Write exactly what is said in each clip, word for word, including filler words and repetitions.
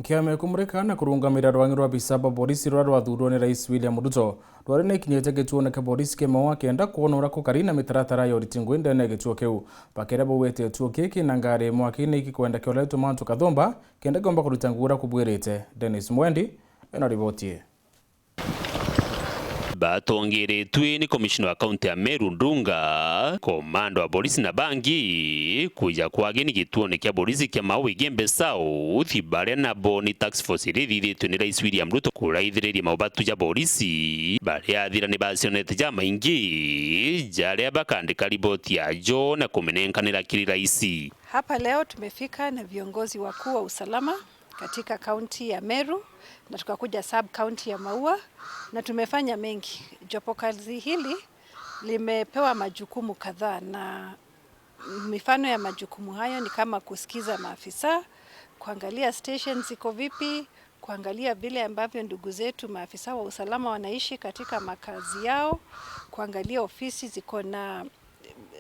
Kiama ya kumurika na kurungamira rwang'i rwa abisa ba borisi ruria rwathuurwe ni Rais William Ruto rwari ni ikinyite gituone kia borisi kia Maua kenda kwona uria kukari na mitaratara ya uriti ngui ndene ya gituo kiu. Bakiria baugite gituo kiki na ngari imwe aki ni ikikwenda kiorethua mantu kathumba kenda kiumba kuruta ngui uria kubwirite. Dennis Mwendi ena riboti ii. Batongeretue ni komishina wa kaunti ya Meru Ndunga, komando wa borisi na bangi, kwija kwa ageni gituone kia borisi kia Maua Igembe South, baria nabo ni task force iria ithithitue ni Rais William Ruto kuraithiriria maubatu ja borisi, baria athira ni bacionete jamaingi, jaria bakandika riboti yajo na kumenenkanira kiri raisi. Hapa leo tumefika na viongozi wakuu wa usalama katika kaunti ya Meru na tukakuja sub county ya Maua na tumefanya mengi. Jopo kazi hili limepewa majukumu kadhaa na mifano ya majukumu hayo ni kama kusikiza maafisa, kuangalia stations ziko vipi, kuangalia vile ambavyo ndugu zetu maafisa wa usalama wanaishi katika makazi yao, kuangalia ofisi ziko na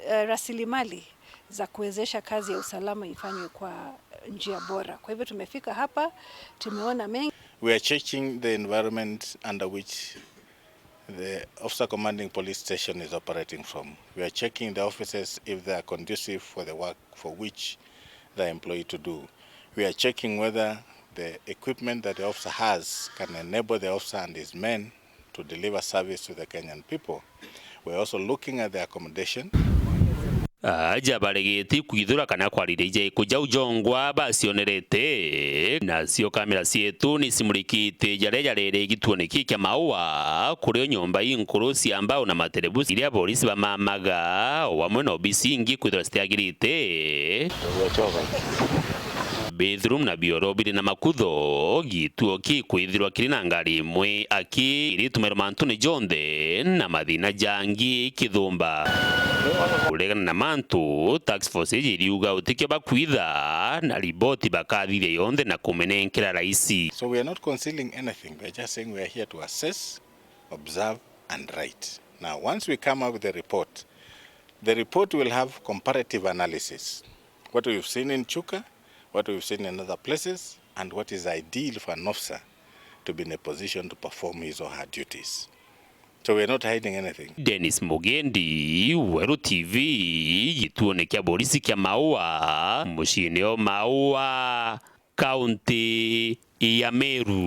eh, rasilimali za kuwezesha kazi ya usalama ifanywe kwa njia bora. Kwa hivyo tumefika hapa, tumeona mengi. We are checking the environment under which the officer commanding police station is operating from. We are checking the offices if they are conducive for the work for which they are employed to do. We are checking whether the equipment that the officer has can enable the officer and his men to deliver service to the Kenyan people. We're also looking at the accommodation. Aja baregete kwithura kana kwariria ija iku jau jongwa bacionerete, nacio kamera cietu ni cimurikite jaria jarere gituone kii kia Maua, kurio nyomba inkuru cia mbao na materebusi iria borisi bamamaga, o amwe na obisi ingi kwithirwa citiagirite. Bathroom na bioro biri na makutho, gituo kikwithirwa kiri na ngari imwe aki iritumirwa mantune jonthe na mathina jangi kithumba. Kuregana na mantu, task force iji iriuga utikio bakwitha na riboti bakathithia yonthe na kumenenkera raisi. So we are not concealing anything, we are just saying we are here to assess, observe and write. Now, once we come up with the report, the report will have comparative analysis. What we've seen in Chuka, what we've seen in other places, and what is ideal for an officer to be in a position to perform his or her duties. So we are not hiding anything. Dennis Mugendi, Weru T V, gituone kia borisi kia Maua, muciine o Maua, kaunti ya Meru.